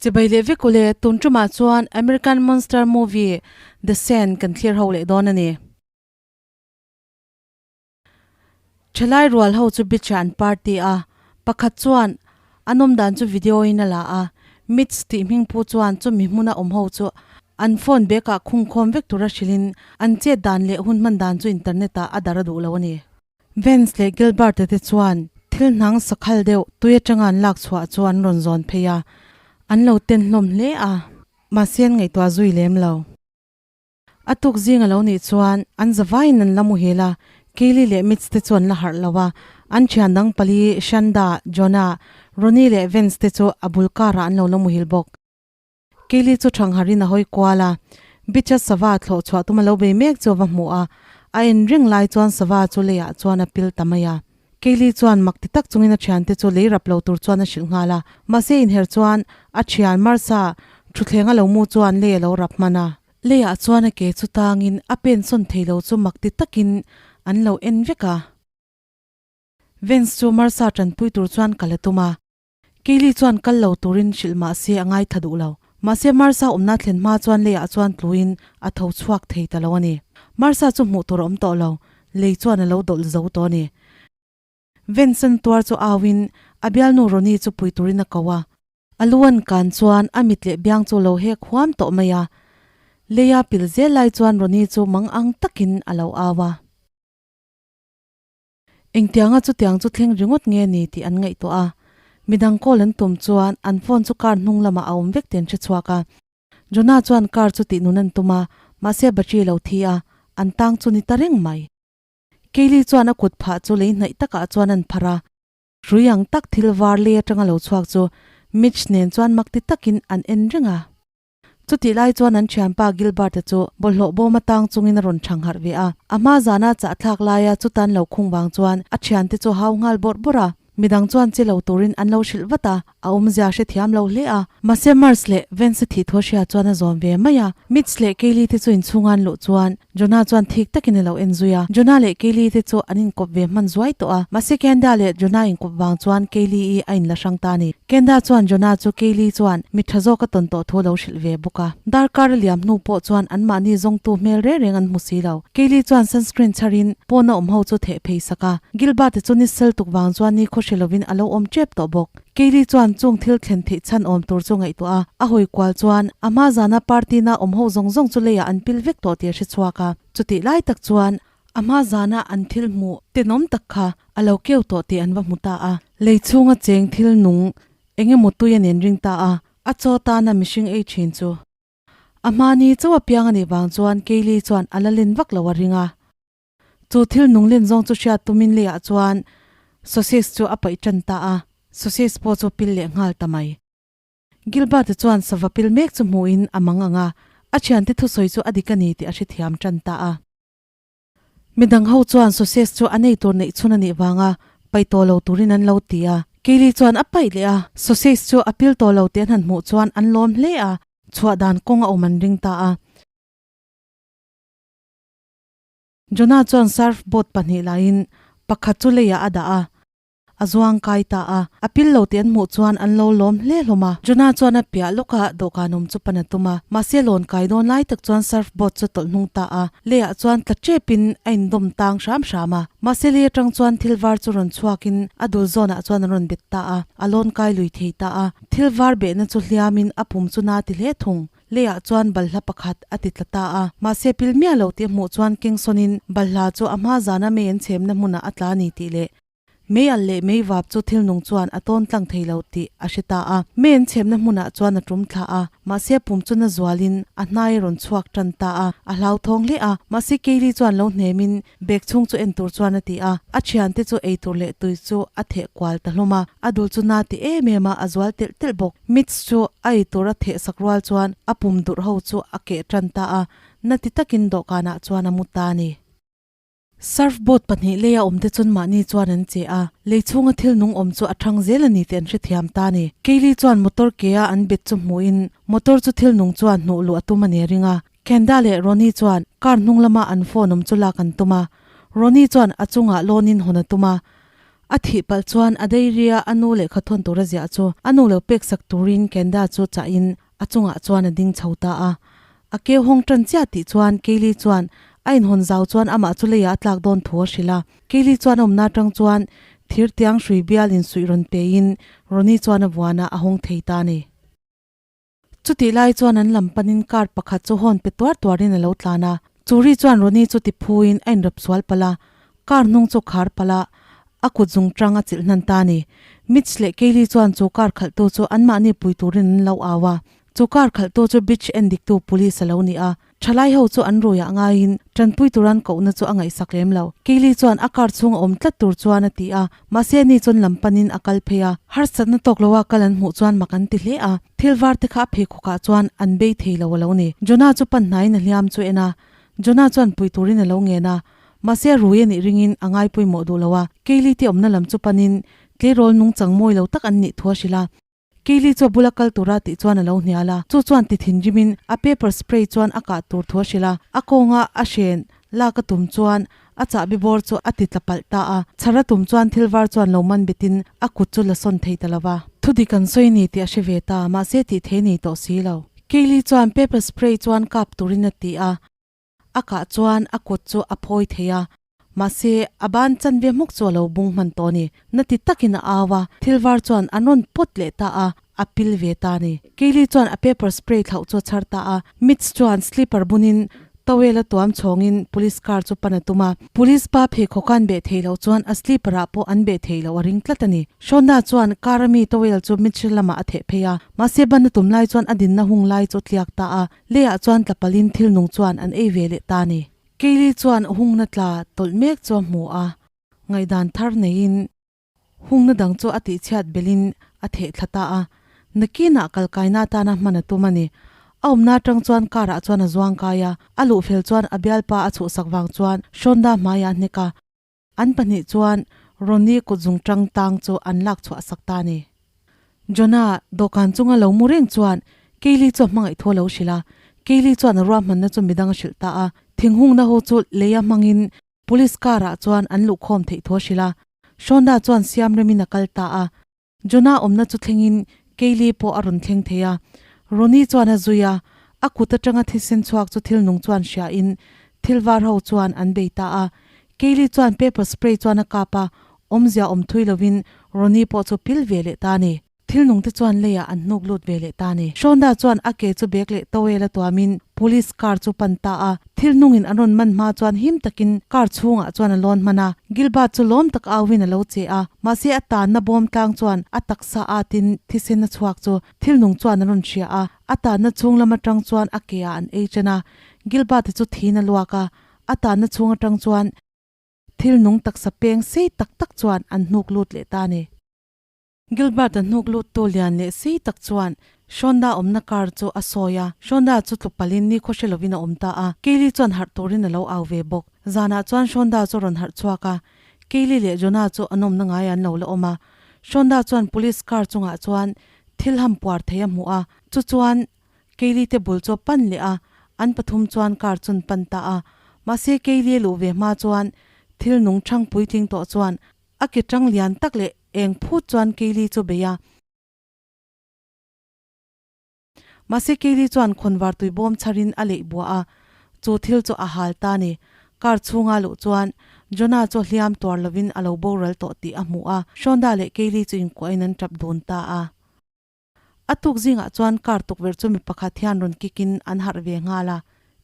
Chibai leh vek ule, tun tumah chuan American Monster Movie The Sand kan thlir ho leh dawn a ni. Thalai rual ho chu beach ah an party a, pakhat chuan a nawm dan chu video in a la a, Mitch tih hming pu chuan chumi hmuna awm ho chu an phone bag ah khungkhawm vek tura hrilhin an chet dan leh hun hman dan chu internet ah a dar a duh lo a ni. Vance leh Gilbert-a te chuan thil hnang sakhal deuh tui atanga an lak chhuah chu an rawn zawn phei a, an lo ten hlawm hle a, mahse an ngaihtuah zui lem lo. A tuk zing a lo nih chuan an zavaiin an la muhil a, Kaylee leh Mitch te chu an la harh lo a, an thian dang pali Shanda, Jonah, Ronnie leh Vance te chu a bul karah an lo la muhil bawk. Kaylee chu thangharin a hawi kual a, beach-a sava thlawh chhuah tum a lo bei mek chu a va hmu a, a en reng lai chuan sava chu leiah chuan a pil ta mai a. Kaylee chuan mak ti tak chungin a thiante chu lei rap lo tur chuan a hrilh nghal a, mahse inher chuan a thian Marsa thutthleng a lo mu chuan lei a lo rap hman a. Leiah chuan a ke chu tangin a pen sawn thei lo chu mak ti takin an lo en vek a. Vance chu Marsa tanpui tur chuan kal a tum a, Kaylee chuan kal lo turin hrilh mah se a ngaitha duh lo. Mahse Marsa awmna thlen hma chuan leiah chuan tluin a tho chhuak thei ta lo a ni. Marsa chu hmuh tur a awm tawh lo, lei chuan a lo dawlh zo tawh a ni. Vincent tuar chu auin a bialnu Ronnie chu pui turin a ko a. A lu an kan chuan a mit leh biang chu lo hek huam tawh mai a. Leia pil zel lai chuan Ronnie chu mang ang takin a lo au a. Engtianga chutiang chu thleng ringawt nge ni tih an ngaihtuah a, midang call an tum chuan an phone chu car hnung lamah a awm vek tih an hre chhuak a. Jonah chuan car chu tih nun an tum a, mahse battery lo thi a, an tang chu ni ta reng mai. Kaylee chuan a kut phah chu lei hnaih takah chuan an pharh a, hrui ang tak thil var lei atanga lo chhuak chu Mitch nen chuan mak ti takin an en reng a. Chutih lai chuan an thianpa Gilbert-a chu bawlhhlawh bawm atang chungin a rawn thang harh ve a. A hma zana chahthlak laia chutan lo khung vang chuan a thiante chu hau nghal bawrh bawrh a. Midang chuan che lo turin an lo hrilh vat a, a awmzia hrethiam lo hle a. Mahse Mars leh Vance-a thih thu a hria chuan a zawm ve mai a. Mitch leh Kaylee te chu inchhunga an luh chuan Jonah chuan thik takin a lo en zui a. Jonah leh Kaylee te chu an inkawp ve hman zuai tawh a. Mahse Kenda leh Jonah inkawp vang chuan Kaylee-i a inla hrang ta a ni. Kenda chuan Jonah chu Kaylee chuan mi tha zawk a tawn tawh thu a lo hrilh ve bawk a. Darkar a liam hnu pawh chuan anmahni zawngtu hmel reng reng an hmu si lo. Kaylee chuan sunscreen chharin pawna awm ho chu theh phei sak a. Gilbert-a chu ni sel tuk vang chuan ni khaw hre lovin a lo awm tep tawh bawk. Kaylee chuan chung thil thlen theih chhan awm tur chu ngaihtuah a, a hawi kual chuan a hma zana party na awm ho zawng zawng chu leiah an pil vek tawh tih a hre chhuak a. Chutih lai tak chuan a hma zana an thil hmuh tenawm tak kha a lo keu tawh tih an va hmu ta a. Lei chhunga cheng thil nung eng emaw tui a nen ring ta a, a chaw tana mihring ei thin chu. A hmani chauh a piang a nih vang chuan Kaylee chuan a la len vak lo a ring a. Chu thil nung len zawng chu hriat tumin leiah chuan sausage chu a paih tan ta a, sausage pawh chu pil leh nghal ta mai. Gilbert-a chuan sava pil mek chu hmuhin a mang ang a, a thiante thusawi chu a dik a ni tih a hrethiam tan ta a. Midang ho chuan sausage chu a nei tur neih chhun a nih vanga paih tawh lo turin an lo ti a. Kaylee chuan a paih leh a, sausage chu a pil tawh lo tih an han hmuh chuan an lawm hle a, chhuah dan kawng a awm an ring ta a. Jonah chuan surf boat pahnih laiin pakhat chu leiah a dah a, a zuang kai ta a. A pil lo tih an hmuh chuan an lo lawm hle hlawm a. Jonah chuan a piah lawkah dawhkan awm chu pan a tum a, mahse lawn kai dawn lai tak chuan surf boat chu tawlh hnung ta a. Leiah chuan tla tepin a indawm tang hram hram a. Mahse lei atang chuan thil var chu rawn chhuakin a dul zawnah chuan a rawn bet ta a, a lawn kai lui thei ta a. Thil var behna chu hliamin a pum chu na ti hle thung. Leiah chuan balhla pakhat a ti tla ta a, mahse pil miah lo tih a hmuh chuan Kingston-in balhla chu a hma zana mei an chhemna hmunah a tla a ni tih leh mei al leh mei vap chu thil nung chuan a tawn tlang thei lo tih a hre ta a. Mei an chhemna hmunah chuan a tum thla a, mahse a pum chu na zualin a hnai a rawn chhuak tan ta a, a hlauthawng hle a, mahse Kaylee chuan lo hnemin Bag chhung chu en tur chuan a ti a, a thiante chu ei tur leh tui chu a theh kual ta hlawm a, a dul chu na ti em em a, a zual telh telh bawk. Mitch chu a ei tur a theh sak rual chuan a pum durh ho chu a keh tan ta a, na ti takin dawhkanah chuan a mu ta a ni. Surf boat pahnih leia awmte chun mahni chuan an che a, lei chhunga thil nung awm chu a thang zel a ni tih an hrethiam ta a ni. Kaylee chuan motor ke a an bet chu hmuhin motor chu thil nung chuan hnuh luh a tum a ni a ring a, Kenda leh Ronnie chuan car hnung lama an phone awm chu lak an tum a, Ronnie chuan a chungah lawn in hawn a tum a. A thih palh chuan a dairy-a a nu lehkha thawn tur a ziah chu a nu lo pek sak turin Kenda chu chahin a chungah chuan a ding chho ta a. A keu hawng tan chiah tih chuan Kaylee chuan a inhawn zau chuan amah chu leiah a tlak dawn thu a hrilh a. Kaylee chuan a awmna atang chuan thir tiang hrui bial insuih rawn pein Ronnie chuan a vuan a, a hawng thei ta a ni. Chutih lai chuan an lam panin car pakhat chu hawn pe tuar tuarin a lo tlan a. Churi chuan Ronnie chu ti phuin a inrap sual palh a, car hnung chu khar palh a, a kut zung tang a chilh hnan ta a ni. Mitch leh Kaylee chuan chu car khalhtu chu anmahni pui turin an lo au a. Chu car khalhtu chu bridge endiktu police a lo ni a. Thalai ho chu an ruiah ngaiin tanpui turan kohna chu a ngaihsak lem lo. Kaylee chuan a car chhung a awm tlat tur chuan a ti a, mahse ni chuan lam panin a kal phei a. Harsatna tawk loa kal an hmuh chuan mak an ti hle a, thil var te kha a pheikhawkah chuan an bei thei lo a lo ni. Jonah chu pan hnaiin a hliam chu en a, Jonah chuan pui turin a lo ngen a, mahse rui a nih ringin a ngai pawimawh duh lo a. Kaylee te awmna lam chu panin tleirawl nungchang mawi lo tak an nih thu a hrilh a. Kaylee chu a bula kal tura tih chuan a lo hnial a, chu chuan ti thinrimin a paper spray chuan a kah tur thu a hrilh a, a kawnga a hren lak a tum chuan a chahbi bawr chu a ti tla palh ta a, chhar a tum chuan thil var chuan lo man betin a kut chu la sawn thei ta lo va. Thu dik an sawi ni tih a hre ve ta, mahse tih thei nei tawh si lo. Kaylee chuan paper spray chuan kap turin a ti a, A kah chuan a kut chu a phawi thei a, mahse a ban chanve hmuk chu a lo bung hman tawh a ni. Na ti takin a au a, thil var chuan an rawn pawt leh ta a, a pil ve ta a ni. Kaylee chuan a paper spray thlauh chu a chhar ta a, Mitch chuan slipper bunin towel a tuam chhawngin police car chu pan a tum a. Police pa pheikhawk an beh theih loh chuan a slipper ah pawh an beh theih loh a ring tlat a ni. Shonda chuan car a mi towel chu Mitch lamah a theh phei a, mahse ban a tum lai chuan a dinna hung lai chu tliak ta a. Leiah chuan tlapalin thil nung chuan an ei ve leh ta a ni. Kaylee chuan hungna tla tawlh mek chu a hmu a, ngaihdan thar neiin hungna dang chu a tihchhiat belhin a theh thla ta a. Nakinah kalkaina atana hman a tum a ni. A awmna atang chuan car ah chuan a zuang kai a, a luh fel chuan a bialpa a chhuhsak vang chuan Shonda hmaiah a hnek a. An pahnih chuan Ronnie kut zung tang tang chu an lak chhuah sak ta a ni. Jonah dawhkan chunga lo mu reng chuan Kaylee chu a hmangaih thu a lo hrilh a. Kaylee chuan a ruahmanna chu midang a hrilh ta a. Thinghungna ho chu leia hmangin police car ah chuan an luhkhawm theih thu a hrilh a. Shonda chuan siam remin a kal ta a. Jonah awmna chu thlengin Kaylee pawh a rawn thleng thei a. Ronnie chuan a zui a, a kut atanga thisen chhuak chu thil nung chuan hriain thil var ho chuan an bei ta a. Kaylee chuan paper spray chuan a kap a, awmzia awm thui lovin Ronnie pawh chu pil ve leh ta a ni. Thil nung te chuan leiah an hnuk lut ve leh ta a ni. Shonda chuan a ke chu bag leh towel a tuamin Police car chu pan ta a, thil nungin an rawn man hma chuan him takin car chhungah chuan a lawn hman a. Gilbert chu lawm tak auin a lo che a, mahse a tanna bawm tlang chuan a taksa atin thisen a chhuak chu thil nung chuan a rawn hria a, a tanna chhung lam atang chuan a ke ah an ei chen a. Gilbert-a chu thin a luak a, a tanna chhung atang chuan thil nung taksa peng sei tak tak chuan an hnuk lut leh ta a ni. Gilbert-a hnuk luttu lian leh sei tak chuan Shonda awmna car chu a sawi a, Shonda chu tlu palin ni khawhre lovin a awm ta a. Kaylee chuan harh turin a lo au ve bawk. Zanah chuan Shonda chu a rawn harh chhuak a, Kaylee leh Jonah chu an awmna ngai an lo la awm a. Shonda chuan police car chungah chuan thil ham puar thei a hmuh a, chu chuan Kaylee te bul chu a pan leh a, an pathum chuan car chun pan ta a. Mahse Kaylee a luh ve hma chuan thil nung thang puitling tawh chuan A ke tang lian tak leh eng phut chuan Kaylee chu bei a. Mahse Kaylee chuan khawnvar tui bawm chharin a leih buah a, chu thil chu a hal ta ni. Car chhunga luh chuan Jonah chu hliam tuar lovin a lo boral tawh tih a hmu a, Shonda leh Kaylee chu inkuahin an tap dun ta a. A tuk zingah chuan car tukverh chu mi pakhat hian rawn kick in an harh ve nghal a,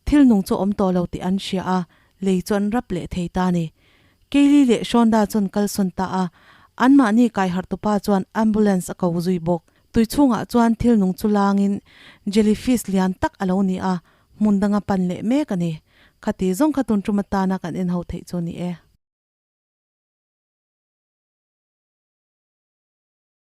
thil nung chu awm tawh lo tih an hria a, lei chu an rap leh thei ta a ni. Kaylee leh Shonda chuan kalsawn ta a, anmahni kai harh tupa chuan ambulance a ko zui bawk. Tui chhungah chuan thil nung chu langin jellyfish lian tak a lo ni a, hmun danga pan leh mek a ni. Khati zawng kha tun tum atana kan en ho theih chu a ni e.